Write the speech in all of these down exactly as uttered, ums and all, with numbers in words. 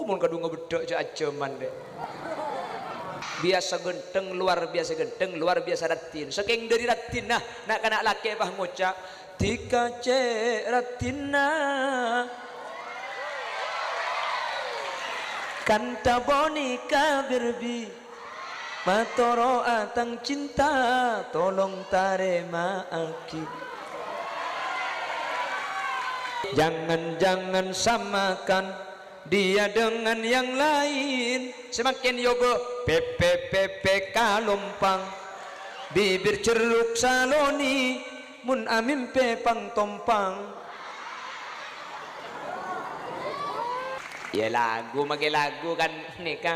Mon kadhung ngabedhâk jhâ' ajhâman, Dek. Biyasa ghântheng, luar biyasa ghântheng, luar biyasa raddhin. Sakèng dhâri raddhinna, na'-kana' lakè' pas ngoca', "Dhika cè' raddhinna." Kantha ponèka, Barbie. Matoro'a tang cinta, tolong tarèma'aghi. Jangan-jangan samakan dia dengan yang lain. Sè mangkèn yobâ, pèpè-pèpè kalompang. Bibir jeruk saloni, mon amimpè pang-tompang. Yâ, lagu, makè lagu kan nèka.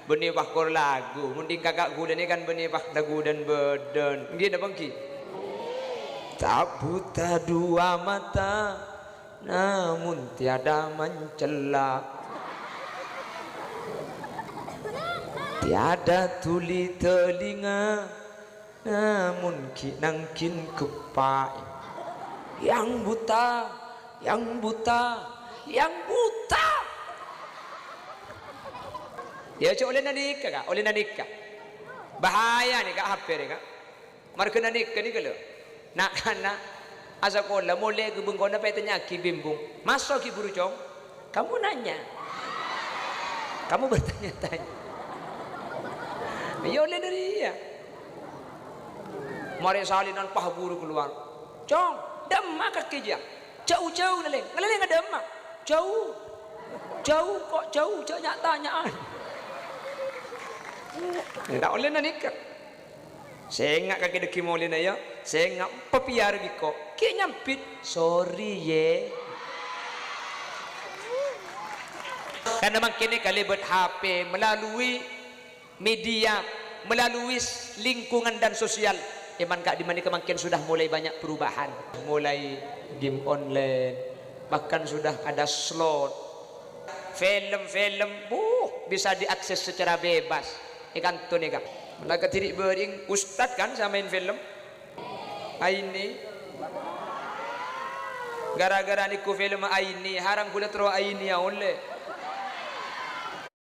Bânnè pas kor lagu, mon dhing kaka' ghulâ nè kan bânnè pas lagu dân-bâdân. Èngghi napa èngghi? Tak buta dua mata, namun tiada mencela. Tiada tuli telinga, namun ghi' nangghing ghâppa'. Yang buta, yang buta, yang buta. Yâ, jhâ' ollèna nèka, Ka', ollèna nèka. Bahaya nèka, Ka', H P nèka. Marghâna nèka nèka, lho. Na'-kana' asakola molè ka bengkona pas ètanya'aghi bimbung. Maso' ghi' buru, Cong? Kamu nanya. Kamu bertanya-tanya. Yâ ollè dhâri iyâ. Marè salinan pas buru kalowar. "Cong, dâ'emma kakè jiyâ?" "Jâu-jâu ngalèng." "Ngalèng dâ'emma?" "Jâu. Jâu kok jâu, jhâ' nya'-tanya'an." Ta' ollèna nèka. Sènga' kakè dhâggi' molèna, yâ. Sènga' papèyara bi' ko'. Ghi' nyambit, "Sorry, yè." Karena mangkèn kalèbât H P, melalui media, melalui s-, lingkungan dan sosial, èman ka'dimma nèka mangkèn sudah mulai banyak perubahan. Mulai game online, bahkan sudah ada slot. Film-film, buh, bisa diakses secara bebas. È kanto nèka. La kadhiri' bâri'eng ustad kan sè maèn film. Aini. Gara-gara nèko film Aini, harang ghulâ terro Aini yâ ollè.